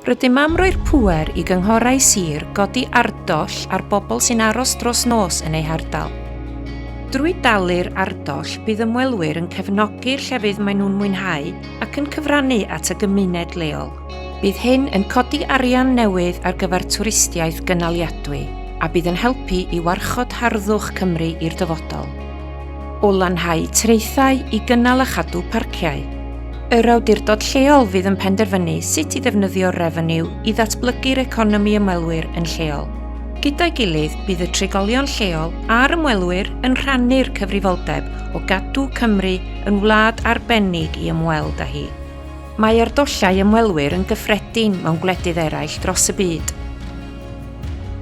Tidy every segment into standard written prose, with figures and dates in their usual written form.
Rydym am roi'r pŵer i gynghorau sir godi ardoll ar bobl sy'n aros dros nos yn eu hardal. Drwy dalu'r ardoll, bydd ymwelwyr yn cefnogi'r llefydd maen nhw'n mwynhau ac yn cyfrannu at y gymuned leol. Bydd hyn yn codi arian newydd ar gyfer twristiaeth gynaliadwy a bydd yn helpu i warchod harddwch Cymru i'r dyfodol. O lanhau traethau i gynnal a chadw parciau. Yr awdurdod lleol fydd yn penderfynu sut i ddefnyddio'r refeniw i ddatblygu'r economi ymwelwyr yn lleol. Gyda'i gilydd, bydd y trigolion lleol a'r ymwelwyr yn rhannu'r cyfrifoldeb o gadw Cymru yn wlad arbennig i ymweld â hi. Mae ardollau ymwelwyr yn gyffredin mewn gwledydd eraill dros y byd.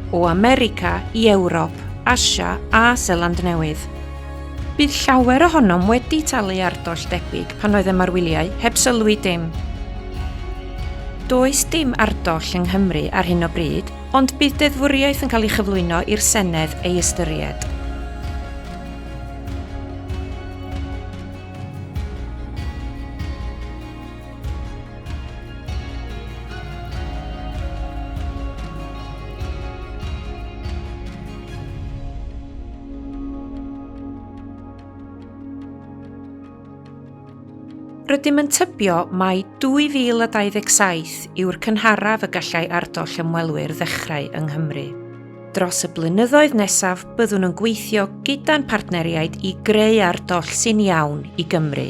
O America i Ewrop, Asia a Seland Newydd. Bydd llawer ohonom wedi talu ardoll debyg pan oeddem ar wyliau, heb sylwi dim. Does dim ardoll yng Nghymru ar hyn o bryd, ond bydd deddfwriaeth yn cael ei chyflwyno i'r Senedd ei ystyried. Rydym yn tybio mai 2027 yw'r cynharaf y gallai ardoll ymwelwyr ddechrau yng Nghymru. Dros y blynyddoedd nesaf byddwn yn gweithio gyda'n partneriaid i greu ardoll sy'n iawn i Gymru.